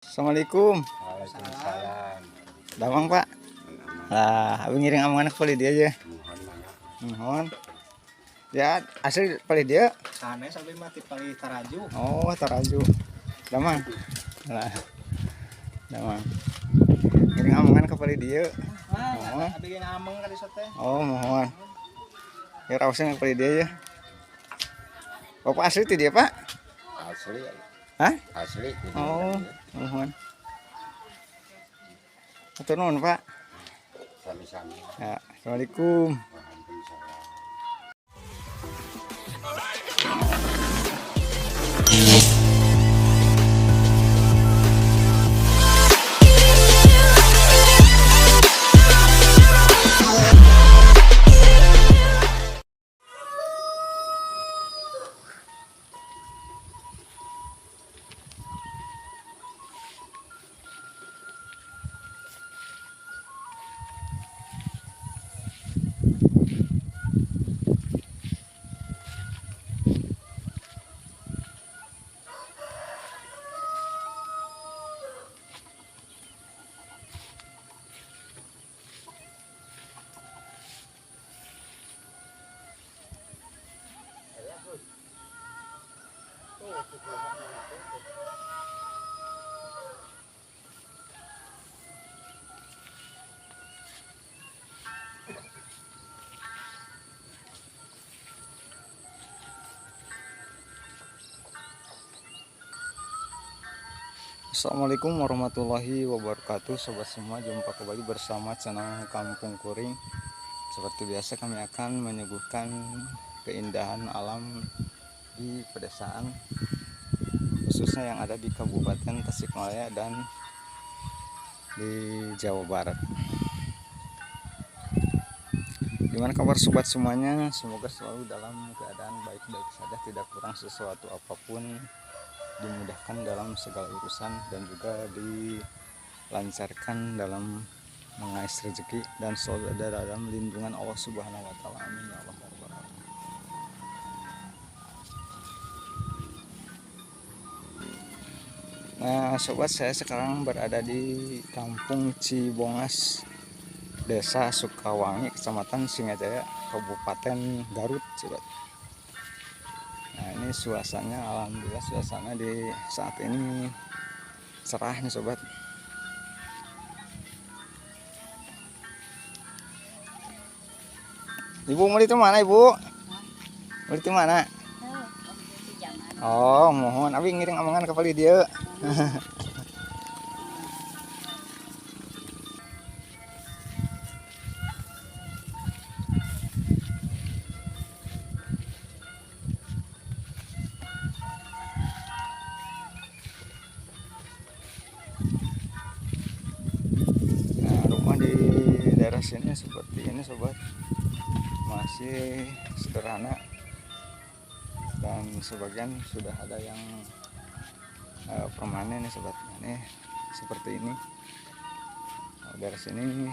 Assalamualaikum. Waalaikumsalam. Damang Pak. Lah, abi ngiring amangan ke dia aja. Mohon. Ya, asli palih dia. Sanes abi mah ti palih Taraju. Oh, Taraju. Damang. Lah. Damang. Ngiring amangan ke palih dia. Nah, abi ge ngameng ka dieu teh. Oh, mohon. Ya raosnya ke palih dia ya. Bapak asli ti dia, Pak? Asli. Hah? Asli. Oh, mohon. Hatur nuhun, Pak. Sami-sami. Ya, Assalamualaikum. Waalaikumsalam. Assalamualaikum warahmatullahi wabarakatuh, sobat semua. Jumpa kembali bersama channel Kampung Kuring. Seperti biasa kami akan menyuguhkan keindahan alam di pedesaan, khususnya yang ada di Kabupaten Tasikmalaya dan di Jawa Barat. Gimana kabar sobat semuanya? Semoga selalu dalam keadaan baik-baik saja, tidak kurang sesuatu apapun, dimudahkan dalam segala urusan dan juga dilancarkan dalam mengais rezeki dan selalu ada dalam lindungan Allah Subhanahu wa Ta'ala. Amin ya Allah ya Rabbal Alamin. Nah sobat, saya sekarang berada di Kampung Cibongas, Desa Sukawangi, Kecamatan Singajaya, Kabupaten Garut, sobat. Nah ini suasananya, alhamdulillah suasana di saat ini cerah nih sobat. Ibu mau itu mana ibu? Mau itu mana? Oh mohon, abi ngiring amangan ke palih dia. Nah, rumah di daerah sini seperti ini sobat, masih sederhana dan sebagian sudah ada yang permanen nih sobat. Ini seperti ini. Nah, daerah sini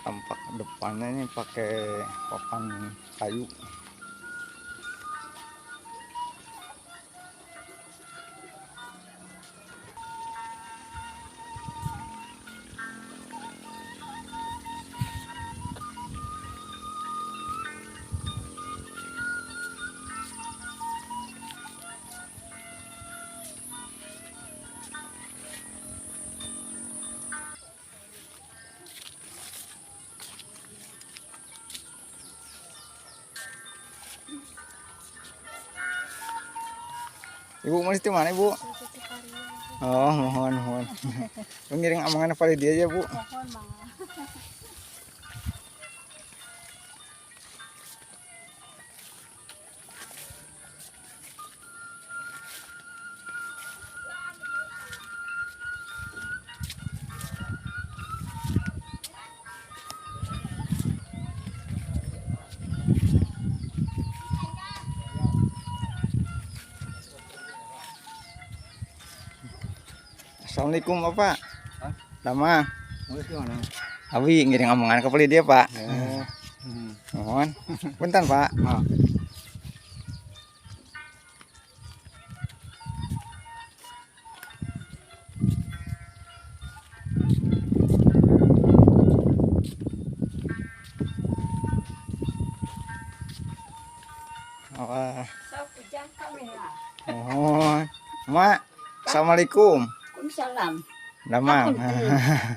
tampak depannya ini pakai papan kayu. Ibu mau di mana ibu? Oh mohon mohon. Ngiring amangan apa dia aja bu? Mohon mangga. Assalamualaikum bapak. Hah? Lama. Mau ke mana? Abi ngiring amangan ke palih dia pak. Oh. Mohon. Punten pak. Ah. Mohon. Mak, assalamualaikum. Waalaikumsalam. Damang.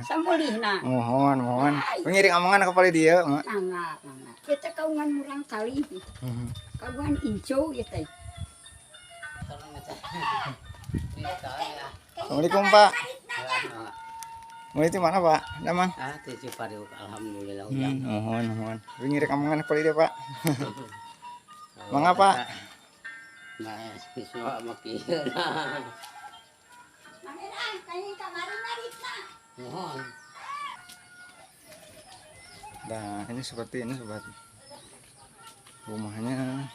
Samulihna. Mohon, mohon. Pengiring amangan ka palih dieu, Mak. Mangga, mangga. Kita kaungan murang kali. Kagungan inco ya teh. Assalamualaikum, Pak. Mulai di mana, Pak? Damang. Ah, ti Cipariuk alhamdulillah ujang. Mohon, mohon. Pengiring amangan ka palih dieu, Pak. Mangga, Pak. Nah, bisa makin. Mohon. Nah, ini seperti ini sobat. Rumahnya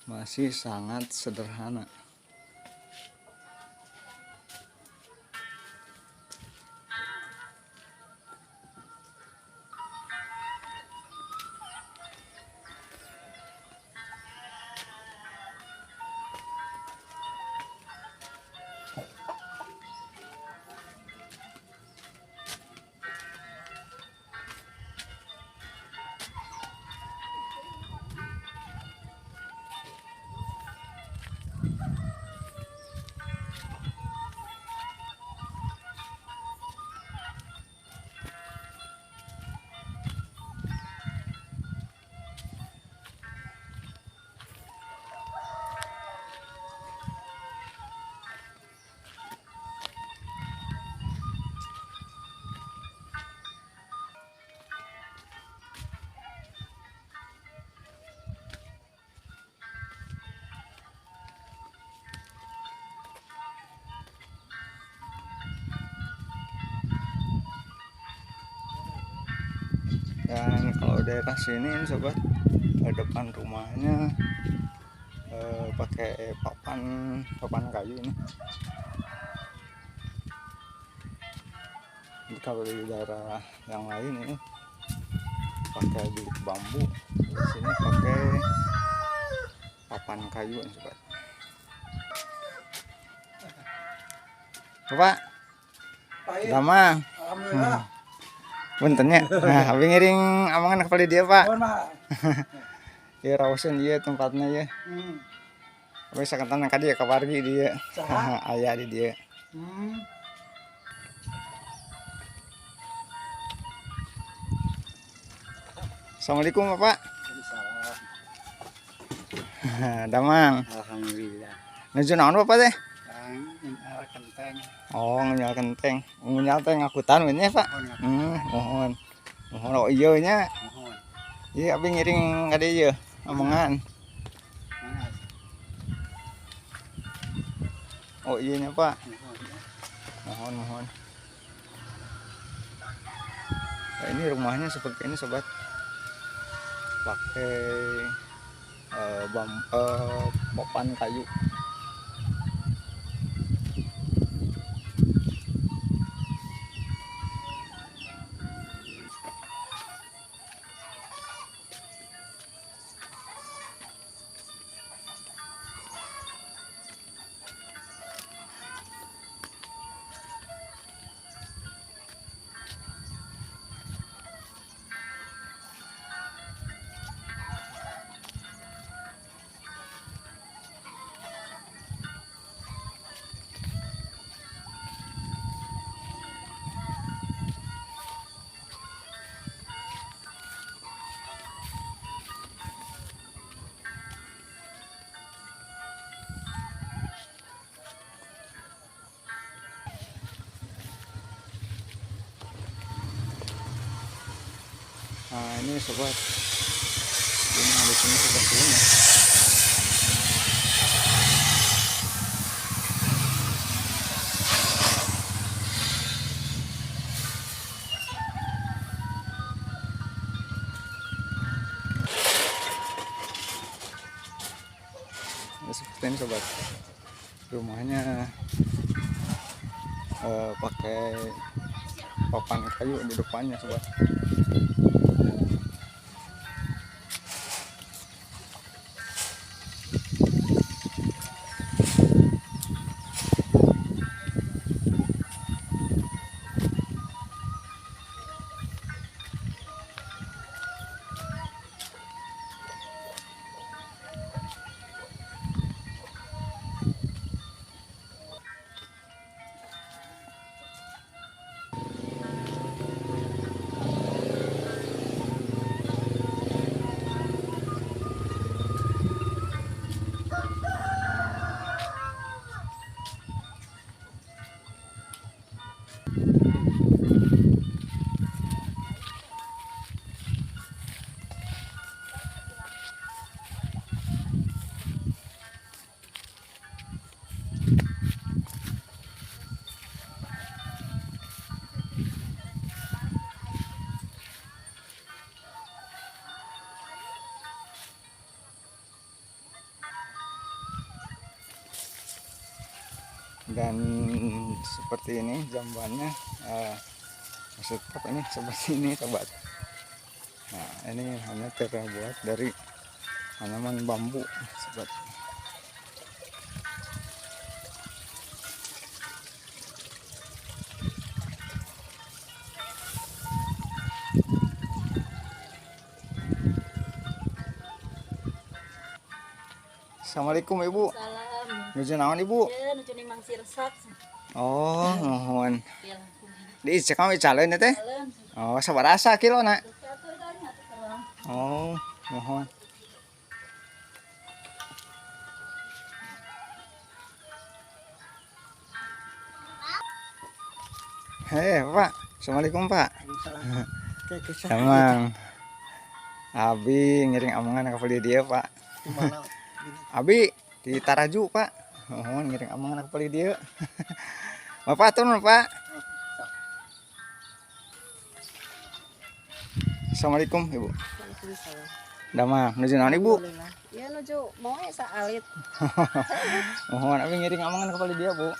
masih sangat sederhana. Dan kalau daerah sini ini sobat, depan rumahnya pakai papan kayu ini. Jadi kalau di daerah yang lain ini pakai bilik bambu, di sini pakai papan kayu ini, sobat. Bapak, damang. Alhamdulillah. Puntennya. Nah, abi ngiring amangan ka palih dieu, Pak. Ya raoseun ieu tempatna ya. Abi sakantan ka dieu ka wargi dieu. Aya di dieu. Assalamualaikum, Bapak. Waalaikumsalam. Damang. Alhamdulillah. Nuju naon Bapak teh? Ngenyal kenteng. Oh, ngenyal kenteng. Ngenyal teh ngakutan we nya, Pak. Mohon. Mohon oh iya nya. Mohon. Iya, abi ngiring ka dieu amangan. Oh iya nya, Pak. Mohon, mohon. Nah, ini rumahnya seperti ini sobat. Pakai papan kayu. Nah, ini sobat, ini di sini seperti ini. Ini seperti ini sobat, rumahnya pakai papan kayu di depannya sobat. Dan seperti ini jambannya, maksud apa ini seperti ini sobat. Nah, ini hanya terbuat dari tanaman bambu sobat. Assalamualaikum Ibu. Salam. Nuju naon Ibu? Ya, nuju nimang sirsak. Oh, mohon. Di cekam icaleun teh? Oh, sabaraha kilo na? Oh, mohon. Hei, Pak. Assalamualaikum, Pak. Emang Abi ngiring amangan ka dia, Pak. Abi di Taraju, Pak. Mohon ngiring amangan ka dia. Bapak turun, Pak. Assalamualaikum, Ibu. Waalaikumsalam. Damang, nuju naon Ibu? Ya nuju moe saalit. Mohon abi ngiring amangan ka dia, Bu.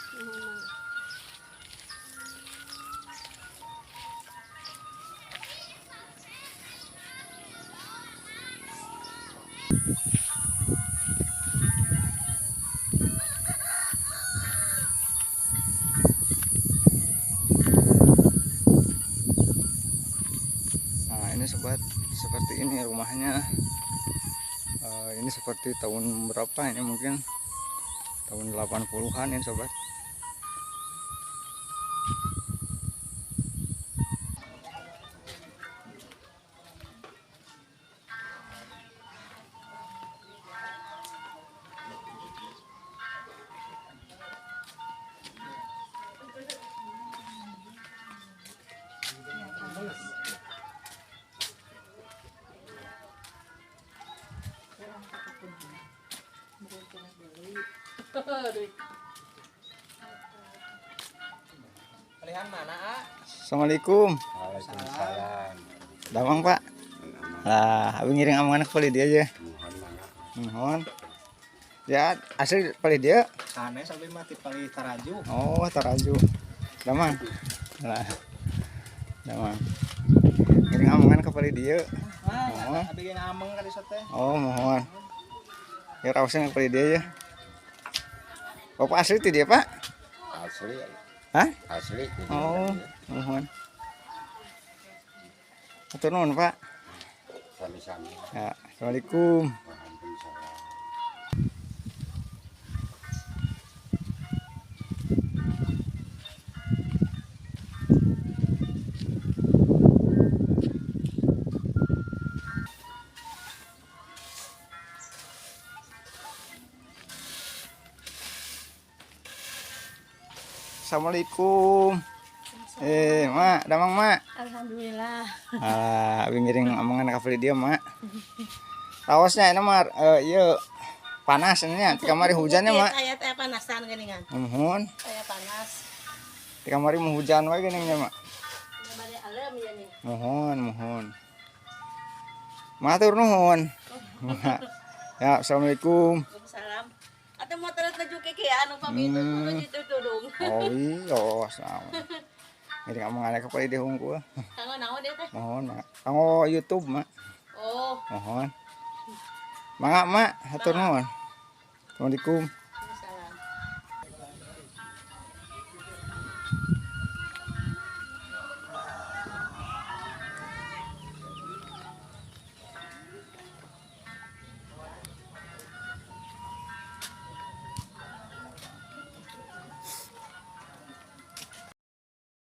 Nah, ini sobat, seperti ini rumahnya. Ini seperti tahun berapa ini, mungkin tahun 80-an ini sobat. Pilihan mana, A? Assalamualaikum. Waalaikumsalam. Damang, Pak. Lah, abi ngiring amangan ke dia aja. Mohon. Ya, asli palih dia. Sanes abi mah ti palih Taraju. Oh, Taraju. Damang. Lah. Damang. Ngiring amangan ke palih dia. Ah, abi ge ngameng ka dieu teh. Oh, mohon. Ya raosnya ke palih dia ya. Bapak asli ti dia, Pak? Asli. Hah? Asli. Oh, mohon. Atur nuhun, Pak. Sami-sami. Ya, Assalamualaikum. Waalaikumsalam. Assalamualaikum. Mak, damang, Mak. Alhamdulillah. Alah, abi ngiring amangan ka dia, Mak. Raosnya ini mah ieu panas nya, ti kamari hujannya, Mak. Aya teh panasan geuningan. Muhun, Aya panas. ti kamari mau hujan wae geuning nya, Mak. Bade alem ya nih. Muhun, muhun. Matur nuhun. Ya, Assalamualaikum. Waalaikumsalam. Atau mau terus laju keke anu pamit nuju tudung. Oh iya, sama. Ngiring amangan ka palih dieu hungkul. Kanggo naon ieu teh? Mohon, Mak. Kanggo YouTube, Mak. Oh, Mohon. Mangga, Mak, hatur nuhun. Assalamualaikum. Waalaikumsalam.